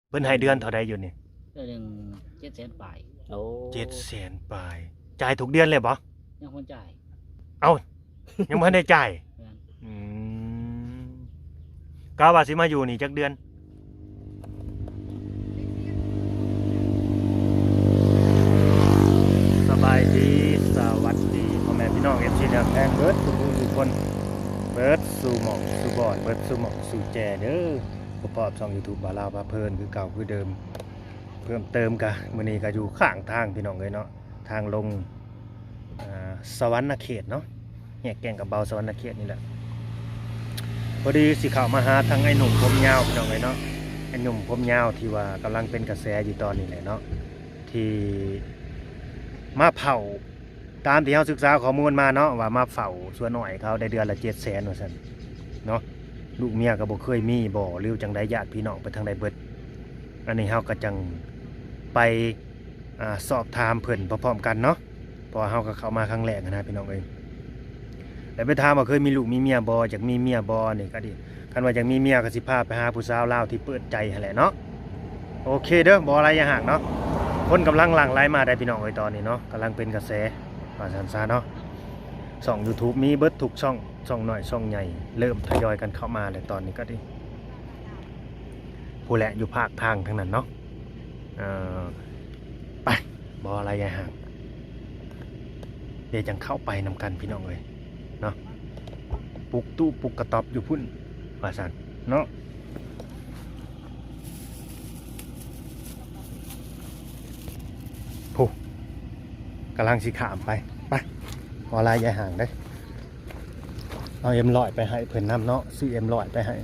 ເພິ່ນໃຫ້ເດືອນເທົ່າໃດຢູ່ນີ້? ເດືອນໜຶ່ງເຈັດແສນປາຍ. ໂອ້ ເຈັດແສນປາຍ. ຈ່າຍທຸກເດືອນເລີຍບໍ່? ຍັງບໍ່ຈ່າຍ. ເອົ້າ ຍັງບໍ່ທັນໄດ້ຈ່າຍ? ແມ່ນ. ອືມ ກະວ່າຊິມາຢູ່ນີ້ຈັກເດືອນ? ສະບາຍດີ ສະຫວັດດີ ພໍ່ແມ່ພີ່ນ້ອງ ເອັຟຊີ ທີ່ຮັກແພງເບິດທຸກຜູ້ທຸກຄົນ ເບິດສູ່ໝ່ອງສູ່ບ່ອນ ເບິດສູ່ໝ່ອງສູ່ແຈເດີ. ພົບກັບຊ່ອງຢູທູບ ບ່າວລາວພາເພີ້ນ ຄືເກົ່າຄືເດີມ. ເພີ່ມເຕີມກະ ມື້ນີ້ກະຢູ່ຂ້າງທາງພີ່ນ້ອງເອີຍເນາະ ທາງລົງ ອ່າ ສະຫວັນນະເຂດເນາະ ແຍກແກ້ງກະເບົາ ສະຫວັນນະເຂດນີ້ແຫຼະ. ພໍດີຊິເຂົ້າມາຫາທາງອ້າຍໜຸ່ມຜົມຍາວພີ່ນ້ອງເອີຍເນາະ ອ້າຍໜຸ່ມຜົມຍາວທີ່ວ່າກຳລັງເປັນກະແສຢູ່ຕອນນີ້ແຫຼະເນາະ ທີ່ມາເຝົ້າ ຕາມທີ່ເຮົາສຶກສາຂໍ້ມູນມາເນາະ ວ່າມາເຝົ້າສວນອ້ອຍເຂົາໄດ້ເດືອນລະເຈັດແສນວ່າຊັ້ນເນາະ. ລູກເມຍກໍບໍ່ເຄີຍມີບໍ່ ຫຼືຈັ່ງໃດ ຍາດພີ່ນ້ອງໄປທາງໃດເບິດ. ອັນນີ້ເຮົາກໍຈັ່ງໄປ ອ່າ ສອບຖາມເພິ່ນພ້ອມໆກັນເນາະ ເພາະວ່າເຮົາກໍເຂົ້າມາຄັ້ງແລກຫັ້ນນະພີ່ນ້ອງເອີຍ. ແລ້ວໄປຖາມວ່າເຄີຍມີລູກມີເມຍບໍ່ ຢາກມີເມຍບໍ່ ນີ້ກໍດີ. ຄັນວ່າຢາກມີເມຍກໍຊິພາໄປຫາຜູ້ສາວລາວທີ່ເປີດໃຈຫັ້ນແຫຼະເນາະ. ໂອເຄເດີ ບໍ່ຫຼາຍຢ່າຫ່າງເນາະ ຄົນກຳລັງຫຼັ່ງໄຫຼມາໄດ໋ພີ່ນ້ອງເອີຍ ຕອນນີ້ເນາະ ກຳລັງເປັນກະແສວ່າຊັ້ນຊະເນາະ. ຊ່ອງຢູທູບມີເບິດທຸກຊ່ອງ ຊ່ອງນ້ອຍຊ່ອງໃຫຍ່ ເລີ່ມທະຍອຍກັນເຂົ້າມາແລ້ວຕອນນີ້ກໍດີ. ຜູ້ແຫຼະຢູ່ພາກທາງທາງນັ້ນເນາະ. ເອີ ໄປ ບໍ່ຫຼາຍຢ່າຫ່າງ ດຽວຈັ່ງເຂົ້າໄປນຳກັນພີ່ນ້ອງເອີຍເນາະ. ປຸກຕູ້ປຸກກະຕ໊ອບຢູ່ພຸ້ນວ່າຊັ້ນເນາະ. ຜູ້ ກຳລັງຊິຂ້າມໄປ ໄປ ບໍ່ຫຼາຍຢ່າຫ່າງເດີ. ເອົາເອັມຮ້ອຍໄປໃຫ້ເພິ່ນນຳເນາະ ຊື້ເອັມຮ້ອຍໄປໃຫ້.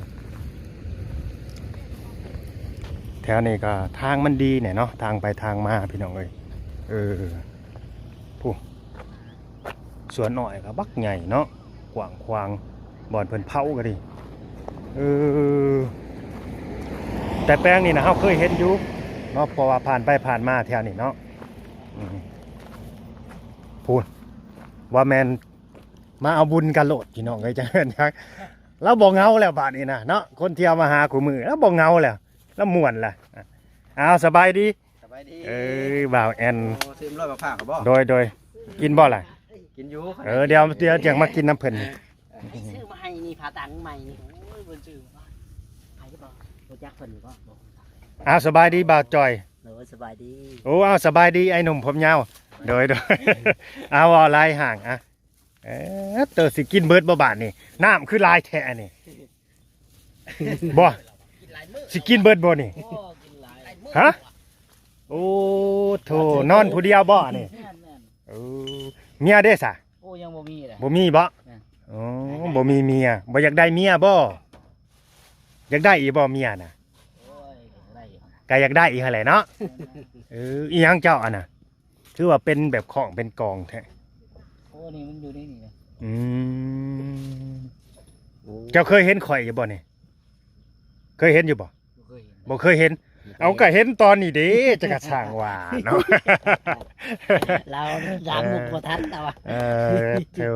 ແຖວນີ້ກໍທາງມັນດີແດ່ເນາະ ທາງໄປທາງມາພີ່ນ້ອງເອີຍ. ເອີ ຜູ້ ສວນອ້ອຍກໍບັກໃຫຍ່ເນາະ ກວ້າງຂວາງ ບ່ອນເພິ່ນເຜົາກໍດີ. ເອີ ແຕ່ແປງນີ້ນະ ເຮົາເຄີຍເຫັນຢູ່ເນາະ ເພາະວ່າຜ່ານໄປຜ່ານມາແຖວນີ້ເນາະ. ອືມ ພຸ້ນ ວ່າແມ່ນມາເອົາບຸນກັນໂລດພີ່ນ້ອງເອີຍ ຈັກເອີ້ນຫຍັງ. ລາວບໍ່ເຫງົາແລ້ວບາດນີ້ນະເນາະ ຄົນທ່ຽວມາຫາຄູ່ມື້ ລາວບໍ່ເຫງົາແລ້ວ ລາວມ່ວນລະ. ອ້າວ ສະບາຍດີ ສະບາຍດີ. ເອີ ບ່າວແອນ ໂອ້ ຊື້ເອັມຮ້ອຍມາຝາກເຂົາບໍ່? ໂດຍ ໂດຍ ກິນບໍ່ລະ? ກິນຢູ່. ເອີ ດຽວ ດຽວຈັ່ງມາກິນນຳເພິ່ນ. ຊື້ມາໃຫ້ນີ້ ພາຕັງໃໝ່ນີ້ ໂອ້ຍ ເພິ່ນຊື້ໃຜບໍ່ ຮູ້ຈັກເພິ່ນບໍ່? ອ້າວ ສະບາຍດີບ່າວຈ່ອຍ. ໂດຍ ສະບາຍດີ. ໂອ້ ອ້າວ ສະບາຍດີອ້າຍໜຸ່ມຜົມຍາວ. ໂດຍ ໂດຍ ອ້າວ ເວົ້າຫຼາຍຫ່າງ ອະ ເອີ ເຕີ ຊິກິນເບິດບໍ່ບາດນີ້? ນ້ຳຄືຫຼາຍແທ້ອັນນີ້ ບໍ່ ຊິກິນເບິດບໍ່ນີ້? ຮະ ໂອ້ໂທ້ ນອນຜູ້ດຽວບໍ່ນີ້? ເອີ ເມຍເດ້ສະ? ໂອ້ ຍັງບໍ່ມີເລີຍ. ບໍ່ມີບໍ່? ໂອ້ ບໍ່ມີເມຍ ບໍ່ຢາກໄດ້ເມຍບໍ່? ຢາກໄດ້ອີກບໍ່ເມຍນະ? ໂອ້ຍ ຢາກໄດ້ຢູ່ ກະຢາກໄດ້ອີກຫັ້ນແຫຼະເນາະ. ເອີ ອີຫຍັງເຈົ້າອັນນະ? ຖືວ່າເປັນແບບຂອງເປັນກອງແທ້. ໂອ້ ນີ້ມັນຢູ່ໃນນີ້ນະ. ອືມ ໂອ້ ເຈົ້າເຄີຍເຫັນຂ້ອຍຢູ່ບໍ່ນີ້? ເຄີຍເຫັນຢູ່ບໍ່? ບໍ່ເຄີຍເຫັນ ບໍ່ເຄີຍເຫັນ. ເອົາ ກະເຫັນຕອນນີ້ເດ້ ຈະກະຊ່າງວ່າເນາະ. ລາວ ລາວ ເອີ ມຸກບໍ່ທັນລາວວ່າ. ເອີ ໂທ້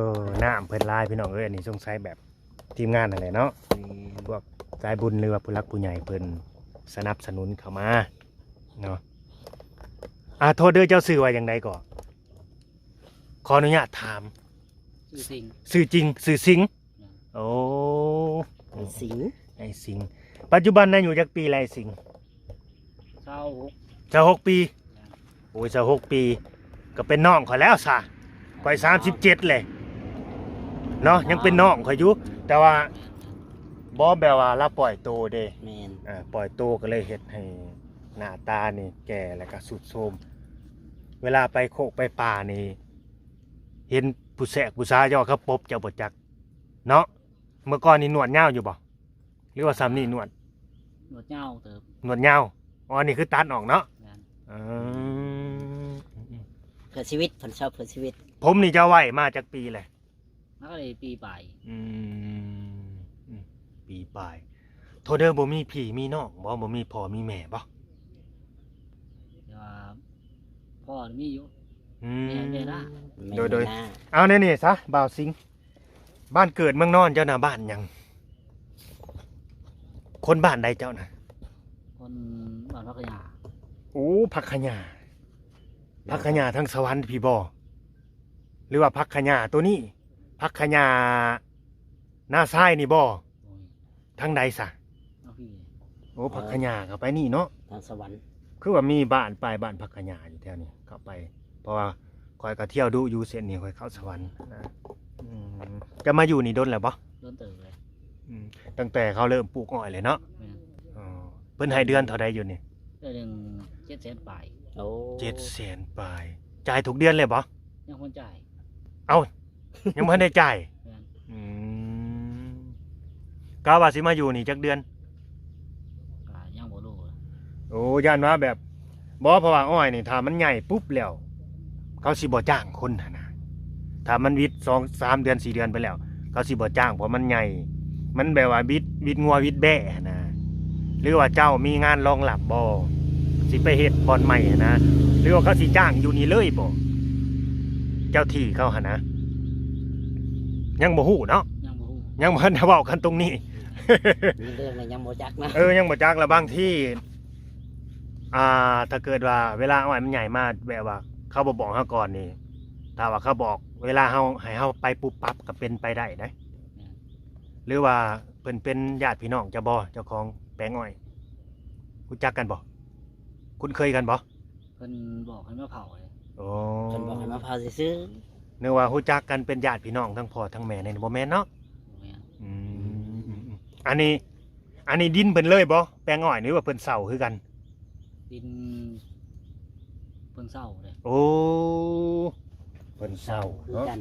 ນ້ຳເພິ່ນຫຼາຍພີ່ນ້ອງເອີຍ ອັນນີ້ສົງໄສແບບ ທີມງານຫັ້ນແຫຼະເນາະ. ແມ່ນ ພວກສາຍບຸນ ຫຼືວ່າຜູ້ຫຼັກຜູ້ໃຫຍ່ເພິ່ນສະໜັບສະໜູນເຂົ້າມາເນາະ. ອາ ໂທດເດີ ເຈົ້າຊື່ວ່າຫຍັງໃດກໍ? ຂໍອະນຸຍາດຖາມ ຊື່ສິງ. ຊື່ຈິງ ຊື່ສິງ. ແມ່ນ ໂອ້ ໄອ້ສິງ ໄອ້ສິງ. ປັດຈຸບັນອາຍຸຈັກປີແລ້ວໄອ້ສິງ? ຊາວຫົກ ຊາວຫົກປີ. ໂອ້ຍ ຊາວຫົກປີ ກໍເປັນນ້ອງຂ້ອຍແລ້ວຊະ ຂ້ອຍສາມສິບເຈັດແຫຼະເນາະ ຍັງເປັນນ້ອງຂ້ອຍຢູ່. ແຕ່ວ່າບໍ່ ແບບວ່າລາວປ່ອຍໂຕເດ້. ແມ່ນ ເອີ ປ່ອຍໂຕກໍເລີຍເຮັດໃຫ້ໜ້າຕານີ້ແກ່ ແລ້ວກໍຊຸດໂຊມ. ເວລາໄປໂຄກໄປປ່ານີ້ ເຫັນຜູ້ແຊກຜູ້ຊາຍເຈົ້າເຂົາປົບເຈົ້າບໍ່ຈັກເນາະ. ເມື່ອກ່ອນນີ້ໜວດຍາວຢູ່ບໍ່? ຫຼືວ່າສ່ຳນີ້ໜວດ? ໜວດຍາວເຕີບ. ໜວດຍາວ. ອໍ ອັນນີ້ຄືຕັດອອກເນາະ. ແມ່ນ ເອີ ເພື່ອຊີວິດ ເພິ່ນຊອບເພື່ອຊີວິດ. ຜົມນີ້ເຈົ້າໄວ້ມາຈັກປີແລ້ວ? ມາກໍໄດ້ປີປາຍ. ອືມ ອືມ ປີປາຍ. ໂທດເດີ ບໍ່ມີພີ່ມີນ້ອງບໍ່? ບໍ່ມີພໍ່ມີແມ່ບໍ່? ແຕ່ວ່າພໍ່ມີຢູ່. ອືມ ແມ່ ແມ່ນາ. ໂດຍ ໂດຍ ແມ່ນາ. ເອົາແນວນີ້ຊະ ບ່າວສິງ ບ້ານເກີດເມືອງນອນເຈົ້ານະ ບ້ານຫຍັງ? ຄົນບ້ານໃດເຈົ້ານະ? ໂອ້ ບ້ານຜັກຂະຫຍ້າ. ໂອ້ ຜັກຂະຫຍ້າ ຜັກຂະຫຍ້າທາງສະຫວັນພີ້ບໍ່ ຫຼືວ່າຜັກຂະຫຍ້າໂຕນີ້ ຜັກຂະຫຍ້ານາຊາຍນີ້ບໍ່? ໂອ້ຍ ທາງໃດຊະ? ເອົາພີ້ ໂອ້ ເອີ ຜັກຂະຫຍ້າເຂົ້າໄປນີ້ເນາະ ທາງສະຫວັນ. ຄືວ່າມີບ້ານ ປ້າຍບ້ານຜັກຂະຫຍ້າຢູ່ແຖວນີ້ ເຂົ້າໄປ ເພາະວ່າຂ້ອຍກໍທ່ຽວດຸຢູ່ເສັ້ນນີ້ ຂ້ອຍເຂົ້າສະຫວັນນະ. ອືມ ເຈົ້າມາຢູ່ນີ້ດົນແລ້ວບໍ່? ດົນເຕີບແລ້ວ. ອືມ ຕັ້ງແຕ່ເຂົາເລີ່ມປູກອ້ອຍເລີຍເນາະ? ແມ່ນ. ອໍ ເພິ່ນໃຫ້ເດືອນເທົ່າໃດຢູ່ນີ້? ເດືອນໜຶ່ງເຈັດແສນປາຍ. ໂອ້ ເຈັດແສນປາຍ ຈ່າຍທຸກເດືອນເລີຍບໍ່? ຍັງບໍ່ຈ່າຍ. ເອົ້າ ຍັງບໍ່ທັນໄດ້ຈ່າຍ? ແມ່ນ. ອືມ ກະວ່າຊິມາຢູ່ນີ້ຈັກເດືອນ? ກະຍັງບໍ່ຮູ້. ໂອ້ ຢ້ານວ່າແບບ ບໍ່ ເພາະວ່າອ້ອຍນີ້ ຖ້າມັນໃຫຍ່ປຸບແລ້ວ ເຂົາຊິບໍ່ຈ້າງຄົນຫັ້ນນະ. ຖ້າມັນວິດສອງສາມເດືອນ ສີ່ເດືອນໄປແລ້ວ ເຂົາຊິບໍ່ຈ້າງ ເພາະມັນໃຫຍ່ ມັນແບບວ່າວິດ ວິດງົວວິດແບ້ຫັ້ນນະ. ຫຼືວ່າເຈົ້າມີງານລອງລັບບໍ່ ຊິໄປເຮັດບ່ອນໃໝ່ຫັ້ນນະ? ຫຼືວ່າເຂົາຊິຈ້າງຢູ່ນີ້ເລີຍບໍ່ ເຈົ້າທີ່ເຂົາຫັ້ນນະ? ຍັງບໍ່ຮູ້ເນາະ? ຍັງບໍ່ຮູ້ ຍັງບໍ່ທັນໄດ້ເວົ້າກັນຕົງນີ້. ມີເລື່ອງແລ້ວຍັງບໍ່ຈັກນະ. ເອີ ຍັງບໍ່ຈັກ. ແລ້ວບາງທີ ອ່າ ຖ້າເກີດວ່າເວລາອ້ອຍມັນໃຫຍ່ມາ ແບບວ່າເຂົາບໍ່ບອກເຮົາກ່ອນນີ້ ຖ້າວ່າເຂົາບອກເວລາເຮົາ ໃຫ້ເຮົາໄປປຸບປັບກໍເປັນໄປໄດ້ເດ້. ແມ່ນ. ຫຼືວ່າເພິ່ນເປັນຍາດພີ່ນ້ອງເຈົ້າບໍ່ ເຈົ້າຂອງແປງອ້ອຍ? ຮູ້ຈັກກັນບໍ່? ຄຸ້ນເຄີຍກັນບໍ່? ເພິ່ນບອກໃຫ້ມາເຝົ້າເດ້. ໂອ້ ເພິ່ນບອກໃຫ້ມາເຝົ້າຊື່ໆ. ນຶກວ່າຮູ້ຈັກກັນເປັນຍາດພີ່ນ້ອງທັງພໍ່ທັງແມ່ນີ້ ບໍ່ແມ່ນເນາະ? ບໍ່ແມ່ນ. ອືມ ອັນນີ້ ອັນນີ້ດິນເພິ່ນເລີຍບໍ່ ແປງອ້ອຍ ຫຼືວ່າເພິ່ນເຊົ່າຄືກັນ? ດິນເພິ່ນເຊົ່າເດ້. ໂອ້ ເພິ່ນເຊົ່າເນາະ ຄືກັນ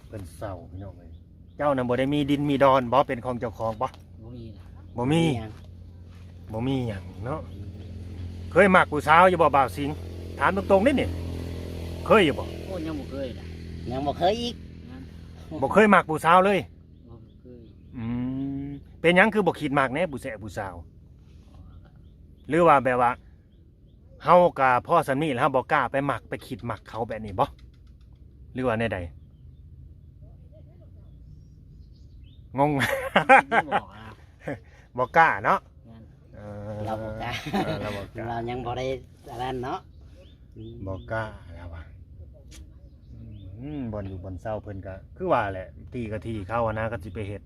ເພິ່ນເຊົ່າ ພີ່ນ້ອງເອີຍ. ເຈົ້ານະບໍ່ໄດ້ມີດິນມີດອນບໍ່ ເປັນຂອງເຈົ້າຂອງບໍ່? ບໍ່ມີນະ. ບໍ່ມີ? ບໍ່ມີຫຍັງ ບໍ່ມີຫຍັງເນາະ. ເຄີຍມັກຜູ້ສາວຢູ່ບໍ່ ບ່າວສິງ? ຖາມຕົງໆເດ້ນີ້ ເຄີຍຢູ່ບໍ່? ໂອ້ ຍັງບໍ່ເຄີຍນະ. ຍັງບໍ່ເຄີຍອີກ. ຍັງ ບໍ່ເຄີຍມັກຜູ້ສາວເລີຍ? ບໍ່ເຄີຍ. ອືມ ເປັນຫຍັງຄືບໍ່ຄິດມັກແດ່ຜູ້ແຊະຜູ້ສາວ? ຫຼືວ່າແບບວ່າ ເຮົາກະພໍສ່ຳນີ້ແລ້ວ ເຮົາບໍ່ກ້າໄປມັກໄປຄິດມັກເຂົາແບບນີ້ບໍ່ ຫຼືວ່າແນວໃດ? ງົງ ບໍ່ກ້າເນາະ. ແມ່ນ. ເອີ ລາວບໍ່ກ້າ ເອີ ລາວບໍ່ກ້າ ລາວຍັງບໍ່ໄດ້ອັນນັ້ນເນາະ. ອືມ ບໍ່ກ້າລາວວ່າ. ອືມ ບ່ອນຢູ່ບ່ອນເຊົາເພິ່ນກະຄືວ່າແຫຼະ ທີ່ກະທີ່ເຂົາຫັ້ນນະ ຄັນຊິໄປເຮັດ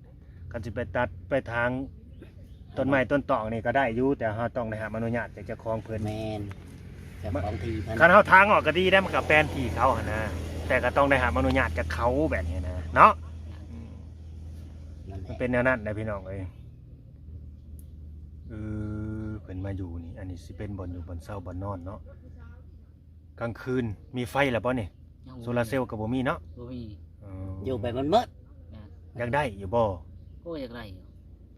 ຄັນຊິໄປຕັດໄປຖາງ ຕົ້ນໄມ້ຕົ້ນຕອກນີ້ກໍໄດ້ຢູ່ ແຕ່ເຮົາຕ້ອງໄດ້ຮັບອະນຸຍາດຈາກເຈົ້າຂອງເພິ່ນ. ແມ່ນ ເຈົ້າຂອງທີ່ເພິ່ນ. ຄັນເຮົາຖາງອອກກໍດີໄດ໋ ມັນກໍແປນທີ່ເຂົາຫັ້ນນະ ແຕ່ກໍຕ້ອງໄດ້ຮັບອະນຸຍາດຈາກເຂົາແບບນີ້ນະເນາະ. ອືມ ນັ້ນແຫຼະ ມັນເປັນແນວນັ້ນນະພີ່ນ້ອງເອີຍ. ເອີ ເພິ່ນມາຢູ່ນີ້ ອັນນີ້ຊິເປັນບ່ອນຢູ່ບ່ອນເຊົາບ່ອນນອນເນາະ. ກາງຄືນມີໄຟແລ້ວບໍ່ນີ້? ຍັງບໍ່ມີ. ໂຊລາເຊວກໍບໍ່ມີເນາະ? ບໍ່ມີ. ອໍ ຢູ່ໄປມັນມືດ. ແມ່ນ. ຢາກໄດ້ຢູ່ບໍ່? ໂອ້ ຢາກໄດ້ຢູ່.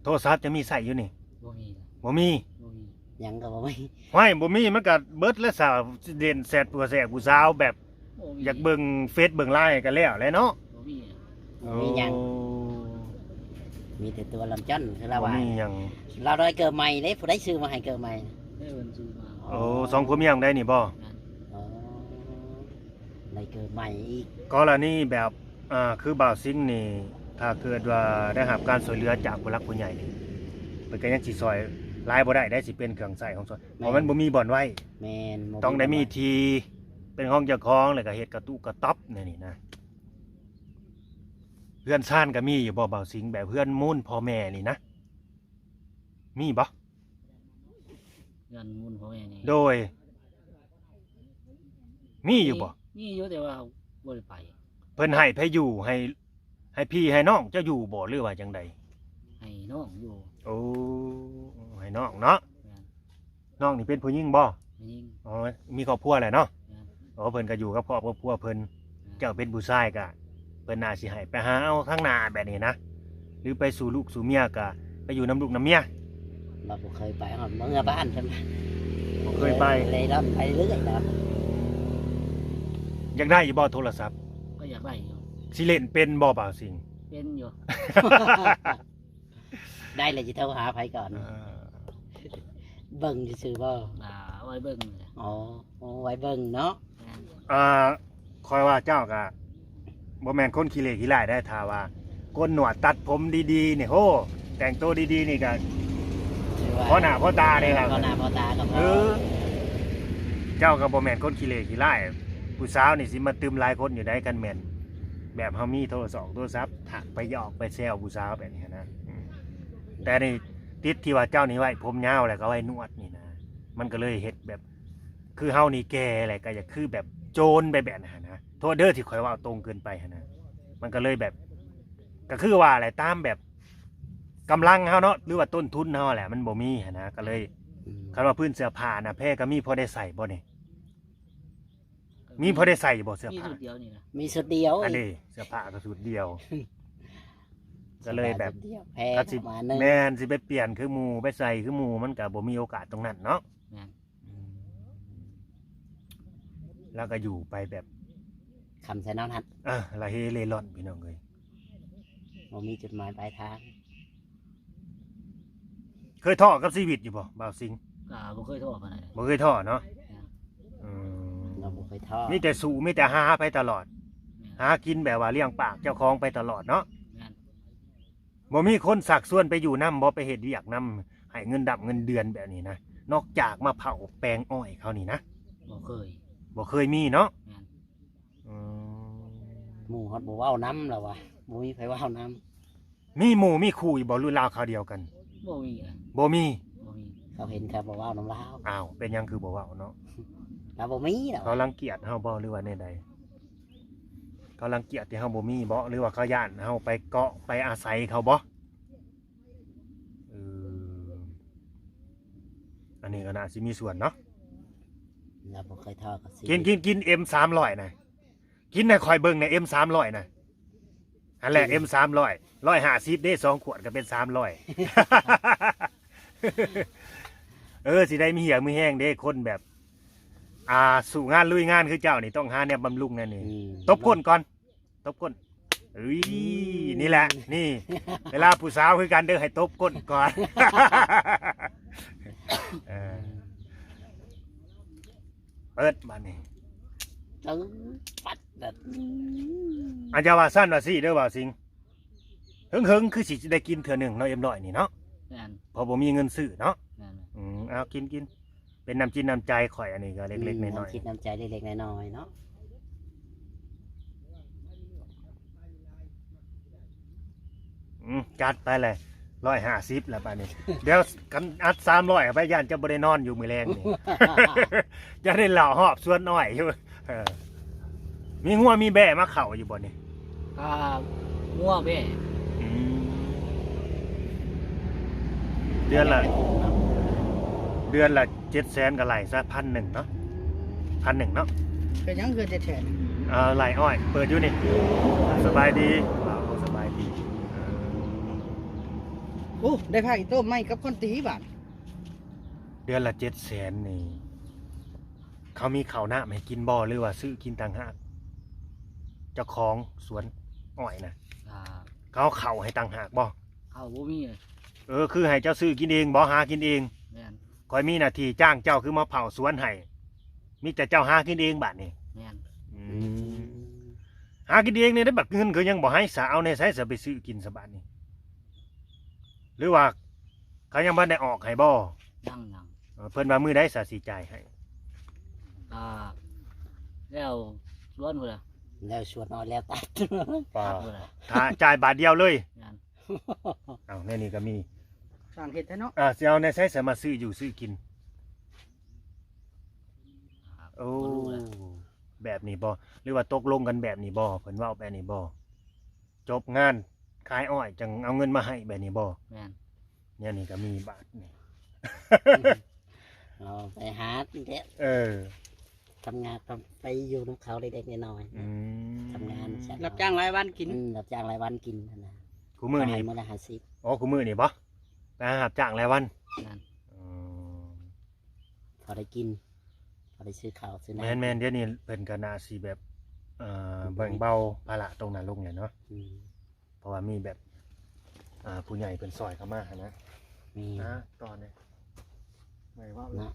ໂທລະສັບຈະມີໃຊ້ຢູ່ນີ້? ບໍ່ມີ. ບໍ່ມີ? ບໍ່ມີ. ຫຍັງກໍບໍ່ມີ. ຫ້ວຍ ບໍ່ມີມັນກໍເບິດແລ້ວຊະ ຊິເຫຼັ້ນແຊັດຜູ້ແຊະຜູ້ສາວແບບ ບໍ່ມີ. ຢາກເບິ່ງເຟສເບິ່ງໄລນ໌ກໍແລ້ວແຫຼະເນາະ? ບໍ່ມີ. ບໍ່ມີຫຍັງ. ໂອ້ ມີແຕ່ຕົວລຳຈ້ອນ ຄືລາວວ່າ. ບໍ່ມີຫຍັງ. ລາວໄດ້ເກີບໃໝ່ເດ້ ຜູ້ໃດຊື້ມາໃຫ້ເກີບໃໝ່? ເອີ ເພິ່ນຊື້ມາ. ໂອ້ ສອງຜົວເມຍຂອງໃດນີ້ບໍ່? ອໍ ໄດ້ເກີບໃໝ່ອີກ. ກໍລະນີແບບ ອ່າ ຄືບ່າວສິງນີ້ ຖ້າເກີດວ່າໄດ້ຮັບການຊ່ວຍເຫຼືອຈາກຜູ້ຫຼັກຜູ້ໃຫຍ່ນີ້ ເພິ່ນກໍຍັງຊິຊ່ອຍຫຼາຍບໍ່ໄດ້ໄດ໋ ຊິເປັນເຄື່ອງໃຊ້ຂອງຊ່ອຍ ແມ່ນ. ເພາະມັນບໍ່ມີບ່ອນໄວ້. ແມ່ນ. ຕ້ອງໄດ້ມີທີ່ເປັນຂອງເຈົ້າຂອງ ແລ້ວກໍເຮັດກະຕຸກະຕັອບແນວນີ້ນະ. ເຮືອນຊານກໍມີຢູ່ບໍ່ ບ່າວສິງ? ແບບເຮືອນມູນພໍ່ແມ່ນີ້ນະ ມີບໍ່? ເຮືອນມູນພໍ່ແມ່ນີ້ ໂດຍ ມີຢູ່ບໍ່? ມີ ມີຢູ່ ແຕ່ວ່າບໍ່ໄດ້ໄປ. ເພິ່ນໃຫ້ໃຜຢູ່ ໃຫ້ ໃຫ້ພີ່ໃຫ້ນ້ອງເຈົ້າຢູ່ບໍ່ ຫຼືວ່າຈັ່ງໃດ? ໃຫ້ນ້ອງຢູ່. ໂອ້ ໃຫ້ນ້ອງເນາະ. ແມ່ນ. ນ້ອງນີ້ເປັນຜູ້ຍິງບໍ່? ຜູ້ຍິງ. ອໍ ມີຄອບຄົວແລ້ວເນາະ? ແມ່ນ. ອໍ ເພິ່ນກໍຢູ່ກັບຄອບກັບຄົວເພິ່ນ. ແມ່ນ. ເຈົ້າເປັນຜູ້ຊາຍກໍ ເພິ່ນໜ້າຊິໃຫ້ໄປຫາເອົາທາງໜ້າແບບນີ້ນະ ຫຼືໄປສູ່ລູກສູ່ເມຍກໍໄປຢູ່ນຳລູກນຳເມຍ. ລາວບໍ່ເຄີຍໄປຮອດເມືອບ້ານຊັ້ນ. ບໍ່ເຄີຍໄປ. ເລີຍລ່ອນໄປເລື້ອຍລະ. ຢາກໄດ້ຢູ່ບໍ່ໂທລະສັບ? ກໍຢາກໄດ້ຢູ່. ຊິຫຼິ້ນເປັນບໍ່ ບ່າວສິງ? ເປັນຢູ່. ໄດ້ແລ້ວຊິໂທຫາໃຜກ່ອນ? ເອີ ເບິ່ງຊື່ໆບໍ່? ອ່າ ເອົາໄວ້ເບິ່ງ. ອໍ ເອົາໄວ້ເບິ່ງເນາະ. ແມ່ນ. ອ່າ ຂ້ອຍວ່າເຈົ້າກະບໍ່ແມ່ນຄົນຂີ້ເຫຼຂີ້ຫຼ້າຍໄດ໋ ຖ້າວ່າໂກນໜວດຕັດຜົມດີໆນີ້ ໂຫ ແຕ່ງໂຕດີໆນີ້ກະ ຖື ພໍໜ້າພໍຕາເດ້ລະ ພໍໜ້າພໍຕາກໍພໍ. ເອີ ເຈົ້າກໍບໍ່ແມ່ນຄົນຂີ້ເລ່ຂີ້ລ້າຍ ຜູ້ສາວນີ້ຊິມາຕື່ມຫຼາຍຄົນຢູ່ໃດ໋ ຄັນແມ່ນແບບເຮົາມີໂທລະສອກໂທລະສັບ ທັກໄປຫຍອກໄປແຊວຜູ້ສາວແບບນີ້ຫັ້ນນະ. ອືມ ແຕ່ນີ້ຕິດທີ່ວ່າເຈົ້ານີ້ໄວ້ຜົມຍາວ ແລ້ວກໍໄວ້ໜວດນີ້ນະ ມັນກໍເລີຍເຮັດແບບ ຄືເຮົານີ້ແກ່ແຫຼະ ກໍຢາກຄືແບບໂຈນໄປແບບນັ້ນຫັ້ນນະ ໂທດເດີທີ່ຂ້ອຍເວົ້າຕົງເກີນໄປຫັ້ນນະ. ມັນກໍເລີຍແບບ ກໍຄືວ່າແຫຼະ ຕາມແບບກຳລັງເຮົາເນາະ ຫຼືວ່າຕົ້ນທຶນເຮົາແຫຼະ ມັນບໍ່ມີຫັ້ນນະ ກໍເລີຍ ອືມ ຄັນວ່າພື້ນເສື້ອຜ້ານະ ແພກໍມີພໍໄດ້ໃສ່ບໍ່ນີ້? ມີພໍໄດ້ໃສ່ຢູ່ບໍ່ເສື້ອຜ້າ? ມີຊຸດດຽວນີ້ນະ ມີຊຸດດຽວ. ອັນນີ້ເສື້ອຜ້າກໍຊຸດດຽວ ກໍເລີຍແບບ ເສື້ອຜ້າຊຸດດຽວ ແພກໍຊິ ປະມານໜຶ່ງ ແມ່ນ ຊິໄປປ່ຽນຄືໝູ່ ໄປໃສ່ຄືໝູ່ ມັນກໍບໍ່ມີໂອກາດຕົງນັ້ນເນາະ. ແມ່ນ ອືມ ແລ້ວກໍຢູ່ໄປແບບ ຄຳໃສ່ນອນຫັ້ນ ເອີ ລະເຮເລ່ລ່ອນ ພີ່ນ້ອງເອີຍ ບໍ່ມີຈຸດໝາຍປາຍທາງ. ເຄີຍທໍ້ກັບຊີວິດຢູ່ບໍ່ ບ່າວສິງ? ກໍບໍ່ເຄີຍທໍ້ປານໃດ ບໍ່ເຄີຍທໍ້ເນາະ. ແມ່ນ ອືມ ເຮົາບໍ່ເຄີຍທໍ້ ມີແຕ່ສູ້ ມີແຕ່ຫາໄປຕະຫຼອດ ແມ່ນ ຫາກິນແບບວ່າລ້ຽງປາກເຈົ້າຂອງໄປຕະຫຼອດເນາະ. ແມ່ນ ບໍ່ມີຄົນຊັກຊວນໄປຢູ່ນຳບໍ່ ໄປເຮັດວຽກນຳ ໃຫ້ເງິນດຳເງິນເດືອນແບບນີ້ນະ ນອກຈາກມາເຜົາແປງອ້ອຍເຂົານີ້ນະ? ບໍ່ເຄີຍ ບໍ່ເຄີຍມີເນາະ. ແມ່ນ ອືມ ໝູ່ຮອດບໍ່ເວົ້ານຳລະວ່າ ບໍ່ມີໃຜເວົ້ານຳ. ມີໝູ່ມີຄູ່ຢູ່ບໍ່ ຫຼືລາວຄາວດຽວກັນ? ບໍ່ມີ ບໍ່ມີ ບໍ່ມີ ເຂົາເຫັນເຂົາບໍ່ເວົ້ານຳລາວ. ອ້າວ ເປັນຫຍັງຄືບໍ່ເວົ້າເນາະ? ລາວບໍ່ມີລະ ເຂົາລັງກຽດເຮົາບໍ່ ຫຼືວ່າແນວໃດ? ເຂົາລັງກຽດທີ່ເຮົາບໍ່ມີບໍ່ ຫຼືວ່າເຂົາຢ້ານເຮົາໄປເກາະໄປອາໄສເຂົາບໍ່? ເອີ ອັນນີ້ກໍໜ້າຊິມີສ່ວນເນາະ. ລາວບໍ່ເຄີຍທໍ້ກັບຊີວິດ. ກິນ ກິນ ກິນ ເອັມສາມຮ້ອຍນະ ກິນໃຫ້ຂ້ອຍເບິ່ງແດ່ ເອັມສາມຮ້ອຍນະ. ຫັ້ນແຫຼະ ເອັມສາມຮ້ອຍ ຮ້ອຍຫ້າສິບເດ້ ສອງຂວດກໍເປັນສາມຮ້ອຍ. ເອີ ຊິໄດ້ມີຫຽມີແຮງເດ້ ຄົນແບບ ອ່າ ສູ້ງານລຸຍງານຄືເຈົ້ານີ້ ຕ້ອງຫາແນວບຳລຸງແນວນີ້. ອືມ ຕົບກົ້ນກ່ອນ ຕົບກົ້ນ. ເອີຍ ອືມ ນີ້ແຫຼະ ນີ້ ເວລາຜູ້ສາວຄືກັນເດີ ໃຫ້ຕົບກົ້ນກ່ອນ. ເອີ ເປີດບາດນີ້ ເອີ ປັດແບບ ອາ ຢ່າວ່າຊັ້ນວ່າຊີ້ເດີ ບ່າວສິງ ເຫິງໆ ຄືຊິໄດ້ກິນເທື່ອໜຶ່ງເນາະ ເອັມຮ້ອຍນີ້ເນາະ. ແມ່ນ ເພາະບໍ່ມີເງິນຊື້ເນາະ. ແມ່ນ ອືມ ເອົາ ກິນໆ ເປັນນ້ຳຈິດນ້ຳໃຈຂ້ອຍ ອັນນີ້ກໍເລັກໆ ອືມ ນ້ອຍໆ ນ້ຳຈິດນ້ຳໃຈເລັກໆ ນ້ອຍໆ ເນາະ. ອືມ ຈັດໄປເລີຍ ຮ້ອຍຫ້າສິບແລ້ວບາດນີ້. ດຽວຄັນອັດສາມຮ້ອຍເອົາໄປ ຢ້ານຈະບໍ່ໄດ້ນອນຢູ່ມື້ແລງນີ້ ຈະໄດ້ເລາະຮອບສວນອ້ອຍຢູ່. ເອີ ມີງົວມີແບ້ມາເຂົ້າຢູ່ບໍ່ນີ້? ອ່າ ງົວແບ້. ອືມ ເດືອນລະ ເດືອນລະເຈັດແສນ ກໍໄລ່ຊະພັນໜຶ່ງເນາະ ພັນໜຶ່ງເນາະ. ເປັນຫຍັງຄືເຈັດແສນ? ອ່າ ໄລ່ອ້ອຍ ເປີດຢູ່ນີ້. ສະບາຍດີບ່າວ ສະບາຍດີ. ໂອ້ ໄດ້ຜ້າອີ່ໂຕ້ໃໝ່ກັບຄ້ອນຕີບາດ. ເດືອນລະເຈັດແສນນີ້ ເຂົາມີເຂົ້ານ້ຳໃຫ້ກິນບໍ່ ຫຼືວ່າຊື້ກິນຕ່າງຫາກ? ເຈົ້າຂອງສວນອ້ອຍນະ ອ່າ ເຂົາເຂົ້າໃຫ້ຕ່າງຫາກບໍ່? ເຂົ້າບໍ່ມີ. ເອີ ຄືໃຫ້ເຈົ້າຊື້ກິນເອງບໍ່ ຫາກິນເອງ? ແມ່ນ ຂ້ອຍມີໜ້າທີ່ຈ້າງເຈົ້າ ຄືມາເຝົ້າສວນໃຫ້ ມີແຕ່ເຈົ້າຫາກິນເອງບາດນີ້. ແມ່ນ ອືມ ຫາກິນເອງນີ້ໄດ້ ບັດເງິນຄືຍັງບໍ່ໃຫ້ສາ ເອົາແນວໃສສາໄປຊື້ກິນສາບາດນີ້? ຫຼືວ່າເຂົາຍັງບໍ່ໄດ້ອອກໃຫ້ບໍ່? ຍັງໆ. ເອີ ເພິ່ນວ່າມື້ໃດສາຊິຈ່າຍໃຫ້? ອ່າ ແລ້ວສວນພຸ້ນລະ ແລ້ວສວນເອົາແລ້ວຕັດ ປາ ຕັດພຸ້ນລະ ຖ້າຈ່າຍບາດດຽວເລີຍ. ແມ່ນ ເອົາ ໃນນີ້ກໍມີ ຊ່າງເຮັດແທ້ເນາະ. ອ່າ ຊິເອົາແນວໃສສາມາດຊື້ຢູ່ຊື້ກິນ? ໂອ້ ບໍ່ຮູ້ລະ ແບບນີ້ບໍ່ ຫຼືວ່າຕົກລົງກັນແບບນີ້ບໍ່? ເພິ່ນເວົ້າແບບນີ້ບໍ່? ຈົບງານຂາຍອ້ອຍຈັ່ງເອົາເງິນມາໃຫ້ແບບນີ້ບໍ່? ແມ່ນ ແນວນີ້ກໍມີບາດນີ້ ເອົາໄປຫາແຫຼະ. ເອີ ທຳງານກໍໄປຢູ່ນຳເຂົາເລັກໆ ນ້ອຍໆ. ອືມ ທຳງານ ຮັບຈ້າງລາຍວັນກິນ. ອືມ ຮັບຈ້າງລາຍວັນກິນຫັ້ນນະ. ຄູ່ມື້ນີ້ ມື້ລະຫ້າສິບ. ອໍ ຄູ່ມື້ນີ້ບໍ່? ໄປຫາຮັບຈ້າງລາຍວັນ. ແມ່ນ ອໍ ພໍໄດ້ກິນ ພໍໄດ້ຊື້ເຂົ້າຊື້ນ້ຳ. ແມ່ນໆ ດຽວນີ້ເພິ່ນກໍໜ້າຊິແບບ ເອີ ແບ່ງເບົາພາລະຕົງນັ້ນລົງແຫຼະເນາະ. ອືມ ເພາະວ່າມີແບບ ອ່າ ຜູ້ໃຫຍ່ເພິ່ນຊ່ອຍເຂົ້າມາຫັ້ນນະ. ມີ ອ່າ ຕໍ່ເນຍ ເມື່ອຍເວົ້າເນາະ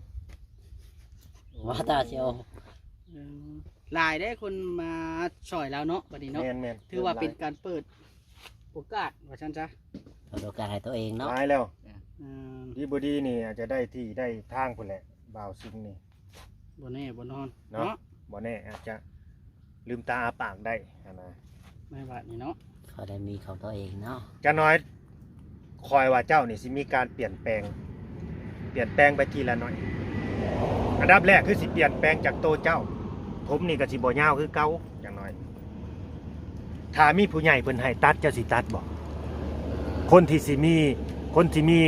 ວ່າຕາຊິໂອ. ເອີ ຫຼາຍເດ້ຄົນມາຊ່ອຍລາວເນາະ ບັດນີ້ເນາະ. ແມ່ນໆ ຖືວ່າເປັນການເປີດໂອກາດວ່າຊັ້ນຊະ ເປີດໂອກາດໃຫ້ຕົວເອງເນາະ. ຫຼາຍແລ້ວ. ອ່າ ດີບໍ່ດີນີ້ອາດຈະໄດ້ທີ່ໄດ້ທາງພຸ້ນແຫຼະ ບ່າວສິງນີ້ ບໍ່ແນ່ບໍ່ນອນເນາະ ເນາະ ບໍ່ແນ່ອາດຈະລືມຕາອ້າປາກໄດ້ຫັ້ນນະ ໃນບາດນີ້ເນາະ ເຂົາໄດ້ມີຂອງຕົວເອງເນາະ ຈານ້ອຍ ຂ້ອຍວ່າເຈົ້ານີ້ຊິມີການປ່ຽນແປງ ປ່ຽນແປງໄປທີລະໜ້ອຍ ອັນດັບແລກຄືຊິປ່ຽນແປງຈາກໂຕເຈົ້າ ຜົມນີ້ກໍຊິບໍ່ຍາວຄືເກົ່າ ຈານ້ອຍ ຖ້າມີຜູ້ໃຫຍ່ເພິ່ນໃຫ້ຕັດ ເຈົ້າຊິຕັດບໍ່? ຄົນທີ່ຊິມີ ຄົນທີ່ມີ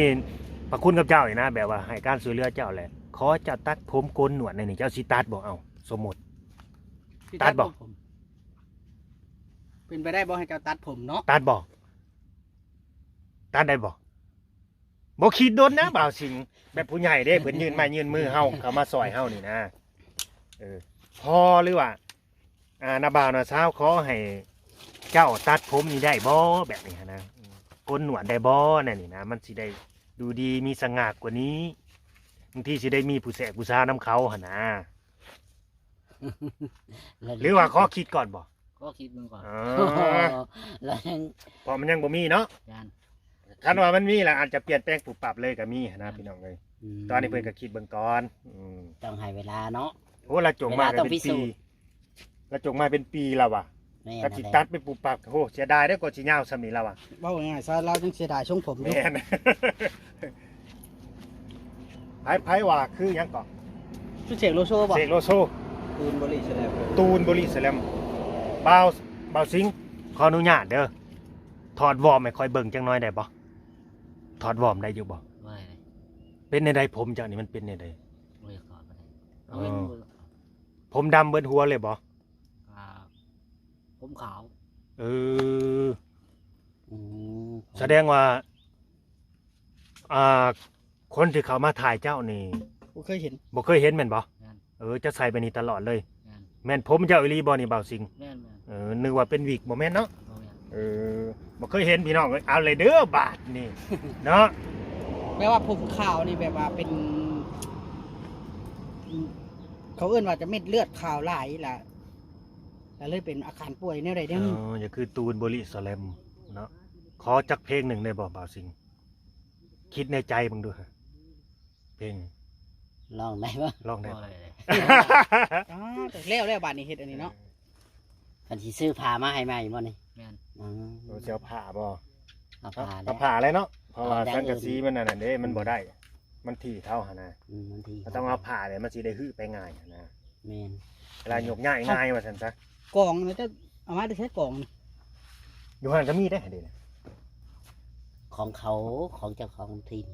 ພະຄຸນກັບເຈົ້ານີ້ນະ ແບບວ່າໃຫ້ການຊ່ວຍເຫຼືອເຈົ້າແຫຼະ ຂໍເຈົ້າຕັດຜົມໂກນໜວດແດ່ນີ້ ເຈົ້າຊິຕັດບໍ່? ເອົ້າ ສົມມຸດ ຊິຕັດບໍ່? ຕັດຜົມ ເປັນໄປໄດ້ບໍ່ໃຫ້ເຈົ້າຕັດຜົມເນາະ? ຕັດບໍ່? ຕັດໄດ້ບໍ່? ບໍ່ຄິດດົນນະ ບ່າວສິງ ແບບຜູ້ໃຫຍ່ເດ້ ເພິ່ນຍື່ນໄມ້ຍື່ນມືເຮົາ ເຂົ້າມາຊ່ອຍເຮົານີ້ນະ ເອີ ພໍ ຫຼືວ່າ ອ່າ ນ້າບ່າວນ້າສາວ ຂໍໃຫ້ເຈົ້າຕັດຜົມນີ້ໄດ້ບໍ່? ແບບນີ້ຫັ້ນນະ ໂກນໜວດໄດ້ບໍ່? ແນວນີ້ນະ ມັນຊິໄດ້ດູດີມີສະຫງ່າກວ່ານີ້ ບາງທີຊິໄດ້ມີຜູ້ແຊກຜູ້ສານຳເຂົາຫັ້ນນະ. ແລ້ວ ຫຼືວ່າຂໍຄິດກ່ອນບໍ່? ຂໍຄິດເບິ່ງກ່ອນ ເອີ ແລ້ວຍັງ ເພາະມັນຍັງບໍ່ມີເນາະ ແມ່ນ ຄັນວ່າມັນມີລະອາດຈະປ່ຽນແປງປຸບປັບເລີຍກໍມີຫັ້ນນະ ພີ່ນ້ອງເອີຍ ອືມ ຕອນນີ້ເພິ່ນກໍຄິດເບິ່ງກ່ອນ ອືມ ຕ້ອງໃຫ້ເວລາເນາະ ໂອ້ ລະຈົງມາເປັນປີ ລະຈົງມາເປັນປີແລ້ວວ່າ ແມ່ນ ກໍຊິຕັດໄປປຸບປັບ ໂອ້ ເສຍດາຍເດ້ ກໍຊິຍາວສ່ຳນີ້ແລ້ວວ່າ ເວົ້າງ່າຍໆຊະ ລາວຍັງເສຍດາຍຊົງຜົມຢູ່ ແມ່ນ ໃຜ ໃຜວ່າຄືຫຍັງເກາະ? ຄືເສກໂລໂຊບໍ່? ເສກໂລໂຊ ຕູນບໍລິສະແລມ ຕູນບໍລິສະແລມ ບ່າວ ບ່າວສິງ ຂໍອະນຸຍາດເດີ ຖອດວອມໃຫ້ຂ້ອຍເບິ່ງຈັກໜ້ອຍໄດ້ບໍ່? ຖອດວອມໄດ້ຢູ່ບໍ່? ບໍ່ໄດ້ ເປັນແນວໃດ ຜົມເຈົ້ານີ້ມັນເປັນແນວໃດ? ບໍ່ຢາກຖອດປານໃດ ເອີ ຜົມດຳເບິດຫົວເລີຍບໍ່? ອ່າ ຜົມຂາວ ເອີ ອືມ ສະແດງວ່າ ອ່າ ຄົນທີ່ເຂົ້າມາຖ່າຍເຈົ້ານີ້ ບໍ່ເຄີຍເຫັນ ບໍ່ເຄີຍເຫັນແມ່ນບໍ່? ແມ່ນ ເອີ ຈະໃສ່ແບບນີ້ຕະຫຼອດເລີຍ ແມ່ນ ແມ່ນຜົມເຈົ້າອີ່ຫຼີບໍ່ນີ້ ບ່າວສິງ? ແມ່ນໆ ເອີ ນຶກວ່າເປັນວິກ ບໍ່ແມ່ນເນາະ? ບໍ່ແມ່ນ ເອີ ບໍ່ເຄີຍເຫັນພີ່ນ້ອງເອີຍ ເອົາເລີຍເດີບາດນີ້ເນາະ ແປວ່າຜົມຂາວນີ້ແບບວ່າເປັນ ເຂົາເອີ້ນວ່າຈະເມັດເລືອດຂາວຫຼາຍລະ ລະເລີຍເປັນອາການປ່ວຍແນວໃດແນວໜຶ່ງ ເອີ ຢ່າຄືຕູນບໍລິສະແລມເນາະ ຂໍຈັກເພງໜຶ່ງໄດ້ບໍ່ ບ່າວສິງ? ຄິດໃນໃຈເບິ່ງດູ ເພງ ຮ້ອງໄດ້ບໍ່? ຮ້ອງໄດ້ ອໍ ແລ້ວ ແລ້ວບາດນີ້ເຮັດອັນນີ້ເນາະ ເອີ ເພິ່ນຊິຊື້ຜ້າມາໃຫ້ໃໝ່ບໍ່ນີ້? ແມ່ນ ອືມ ໂອ້ ຊິເອົາຜ້າບໍ່? ເອົາຜ້າ ເອົາຜ້າແຫຼະເນາະ ເພາະວ່າສັງກະສີມັນອັນນັ້ນເດ້ ມັນບໍ່ໄດ້ ມັນຖີ່ເທົາຫັ້ນນະ ອືມ ມັນຖີ່ ກໍຕ້ອງເອົາຜ້າແຫຼະ ມັນຊິໄດ້ຮື້ໄປງ່າຍຫັ້ນນະ ແມ່ນ ເວລາຍົກຍ້າຍງ່າຍວ່າຊັ້ນຊະ ກອງນະ ເຈົ້າເອົາມາແຕ່ໃສກອງນະ? ຢູ່ຫັ້ນກໍມີເດ້ ເດ້ນະ ຂອງເຂົາ ຂອງເຈົ້າຂອງຖິ່ນ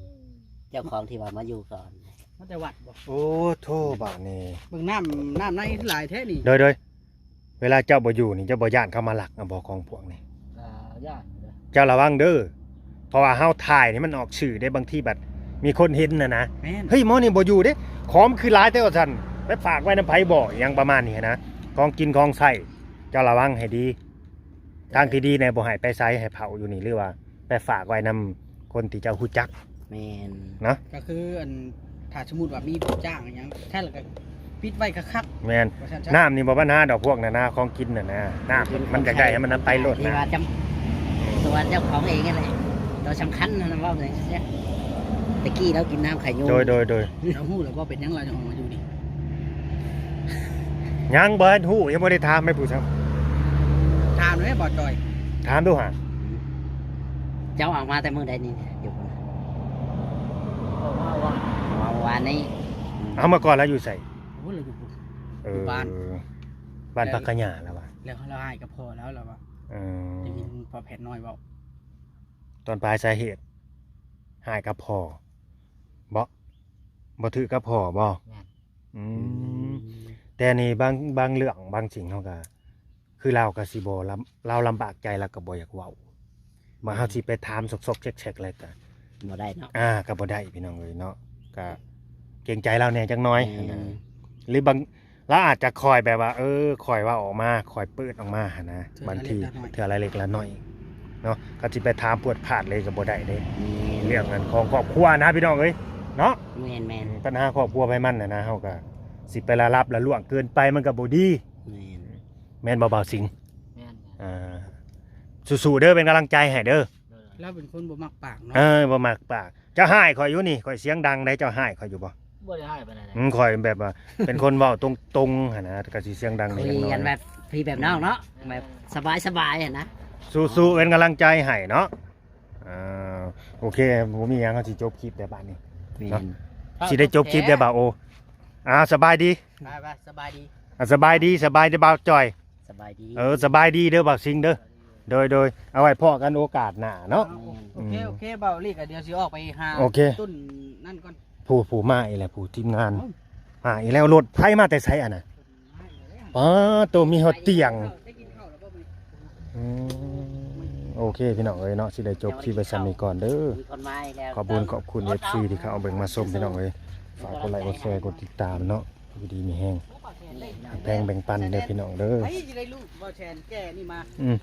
ເຈົ້າຂອງທີ່ວ່າມາຢູ່ກ່ອນ ມາແຕ່ວັດບໍ່? ໂອ້ໂທ້ ບາດນີ້ ເບິ່ງນ້ຳ ນ້ຳໃນຄືຫຼາຍແທ້ນີ້ ໂດຍ ໂດຍ ເວລາເຈົ້າບໍ່ຢູ່ນີ້ ເຈົ້າບໍ່ຢ້ານເຂົາມາລັກນຳບໍ່ ຂອງພວກນີ້? ກໍຢ້ານຢູ່ເດ້ ເຈົ້າລະວັງເດີ ເພາະວ່າເຮົາຖ່າຍນີ້ມັນອອກສື່ເດ້ ບາງທີບັດມີຄົນເຫັນນະນະ ແມ່ນ ເຮີ້ຍ ໝໍນີ້ບໍ່ຢູ່ເດ້ ຂອງຄືຫຼາຍແທ້ວ່າຊັ້ນ ໄປຝາກໄວ້ນຳໃຜບໍ່ ອີ່ຫຍັງປະມານນີ້ນະ ຂອງກິນຂອງໃຊ້ ເຈົ້າລະວັງໃຫ້ດີ ທາງທີ່ດີແນ່ ບໍ່ໃຫ້ໄປໃສ ໃຫ້ເຝົ້າຢູ່ນີ້ ຫຼືວ່າໄປຝາກໄວ້ນຳຄົນທີ່ເຈົ້າຮູ້ຈັກ ແມ່ນ ນະ ກໍຄືອັນ ຖ້າສົມມຸດວ່າມີຜູ້ຈ້າງຫຍັງ ແທ້ລະກໍປິດໄວ້ຄັກໆ ແມ່ນ ວ່າຊັ້ນຊະ ນ້ຳນີ້ບໍ່ບັນຫາດອກ ພວກນັ້ນນະ ຂອງກິນນັ້ນນະ ນ້ຳມັນຢາກໄດ້ໃຫ້ມັນນຳໄປໂລດນະ ທີ່ວ່າຈຳ ຕົວເຈົ້າຂອງເອງຫັ້ນແຫຼະ ຕົວສຳຄັນຫັ້ນນະ ເວົ້າແນວນີ້ ແຕ່ກີ້ລາວກິນນ້ຳໄຂ່ຍຸງ ໂດຍ ໂດຍ ໂດຍ ເຈົ້າຮູ້ແລ້ວບໍ່ ເປັນຫຍັງລາວຈຶ່ງອອກມາຢູ່ນີ້? ຍັງບໍ່ທັນຮູ້ ຍັງບໍ່ໄດ້ຖາມໃຫ້ຜູ້ຊຳ ຖາມແລ້ວບໍ່ຈ່ອຍ ຖາມດູຫາ ເຈົ້າອອກມາແຕ່ມື້ໃດນີ້? ຢູ່ພຸ້ນນະ ອອກມາວານ ອອກມາວານນີ້ ເອົາ ເມື່ອກ່ອນລາວຢູ່ໃສ? ໂອ້ ລາວຢູ່ພຸ້ນ ເອີ ຢູ່ບ້ານ ບ້ານ ແລ້ວ ຜັກຂະຫຍ້າລາວວ່າ ແລ້ວລາວຮ້າຍກັບພໍ່ລາວ ລາວວ່າ ເອີ ໄດ້ຍິນພໍ່ແພດນ້ອຍເວົ້າ ຕອນປາຍສາເຫດ ຮ້າຍກັບພໍ່ບໍ? ບໍ່ຖືກກັບພໍ່ບໍ? ແມ່ນ ອື ອື ມ ແຕ່ນີ້ບາງ ບາງເລື່ອງບາງສິ່ງເຮົາກໍ ຄືລາວກໍຊິບໍ່ລຳ ລາວລຳບາກໃຈ ລາວກໍບໍ່ຢາກເວົ້າ ວ່າເຮົາ ອືມ ຊິໄປຖາມຊອກໆແຊກໆ ແລ້ວກໍບໍ່ໄດ້ເນາະ ອ່າ ກໍບໍ່ໄດ້ພີ່ນ້ອງເອີຍເນາະ ກໍເກງໃຈລາວແດ່ຈັກໜ້ອຍ ແມ່ນ ຫັ້ນນະ ຫຼືບາງ ລາວອາດຈະຄ່ອຍແບບວ່າ ເອີ ຄ່ອຍເວົ້າອອກມາ ຄ່ອຍເປີດອອກມາຫັ້ນນະ ບາງທີເທື່ອລະເລັກລະໜ້ອຍເນາະ ກໍຊິໄປຖາມພວດພາດເລີຍກໍບໍ່ໄດ້ເດ້ ອືມ ເລື່ອງນັ້ນຂອງຄອບຄົວນະພີ່ນ້ອງເອີຍເນາະ ແມ່ນໆ ອືມ ປັນຫາຄອບຄົວໃຜມັນຫັ້ນນະ ເຮົາກໍຊິໄປລະລັບລະລ່ວງເກີນໄປມັນກໍບໍ່ດີ ແມ່ນ ແມ່ນບໍ່ ບ່າວສິງ? ແມ່ນໆ ອ່າ ສູ້ໆເດີ ເປັນກຳລັງໃຈໃຫ້ເດີ ລາວເປັນຄົນບໍ່ມັກປາກເນາະ ເອີ ບໍ່ມັກປາກ ເຈົ້າຮ້າຍຂ້ອຍຢູ່ນີ້ ຂ້ອຍສຽງດັງໃດ ເຈົ້າຮ້າຍຂ້ອຍຢູ່ບໍ່? ບໍ່ໄດ້ຮ້າຍປານໃດນະ ອືມ ຂ້ອຍແບບວ່າ ເປັນຄົນເວົ້າຕົງໆຫັ້ນນະ ກໍຊິສຽງດັງ ຄຸຍກັນແບບພີ່ແບບນ້ອງເນາະ ແບບສະບາຍໆຫັ້ນນະ ສູ້ໆ ເປັນກຳລັງໃຈໃຫ້ເນາະ. ອ່າ ໂອເຄ ບໍ່ມີຫຍັງ ເຮົາຊິຈົບຄລິບແລ້ວບາດນີ້ ແມ່ນ ເນາະ ຊິໄດ້ຈົບຄລິບແລ້ວບ່າວໂອ. ອ່າ ສະບາຍດີ ໄປໆ ສະບາຍດີ ອ່າ ສະບາຍດີ ສະບາຍດີບ່າວຈ່ອຍ ສະບາຍດີ ເອີ ສະບາຍດີເດີບ່າວຊິງເດີ ໂດຍໆ ເອົາໄວ້ພໍ້ກັນໂອກາດໜ້າເນາະ. ໂອເຄ ອືມ ໂອເຄ ບ່າວລີກ ດຽວຊິອອກໄປຫາ ໂອເຄ ຕຸ້ນນັ້ນກ່ອນ. ຜູ້ ຜູ້ມາອີກແລ້ວ ຜູ້ທີມງານ ເອົ້າ ມາອີກແລ້ວ ລົດໃຜມາແຕ່ໃສອັນນະ? ປາໂຕ ມີຮອດຕຽງ ໄດ້ກິນເຂົ້າແລ້ວບໍ່ມື້ນີ້? ອືມ ໂອເຄ ພີ່ນ້ອງເອີຍເນາະ ຊິໄດ້ຈົບຄລິບໄວ້ສ່ຳນີ້ກ່ອນເດີ. ມີຄົນມາອີກແລ້ວ ຂອບຄຸນ ຂອບຄຸນ ເອັຟຊີ ທີ່ເຂົ້າມາເບິ່ງມາຊົມ ພີ່ນ້ອງເອີຍ ຝາກກົດໄລ ກົດແຊ ກົດຕິດຕາມເນາະ ຢູ່ດີມີແຮງ ຮັກແພງແບ່ງປັນເດີ ພີ່ນ້ອງເດີ. ໃຜຊິໄດ້ລູກບໍ່ແຊນແກ່ນີ້ມາ ອືມ.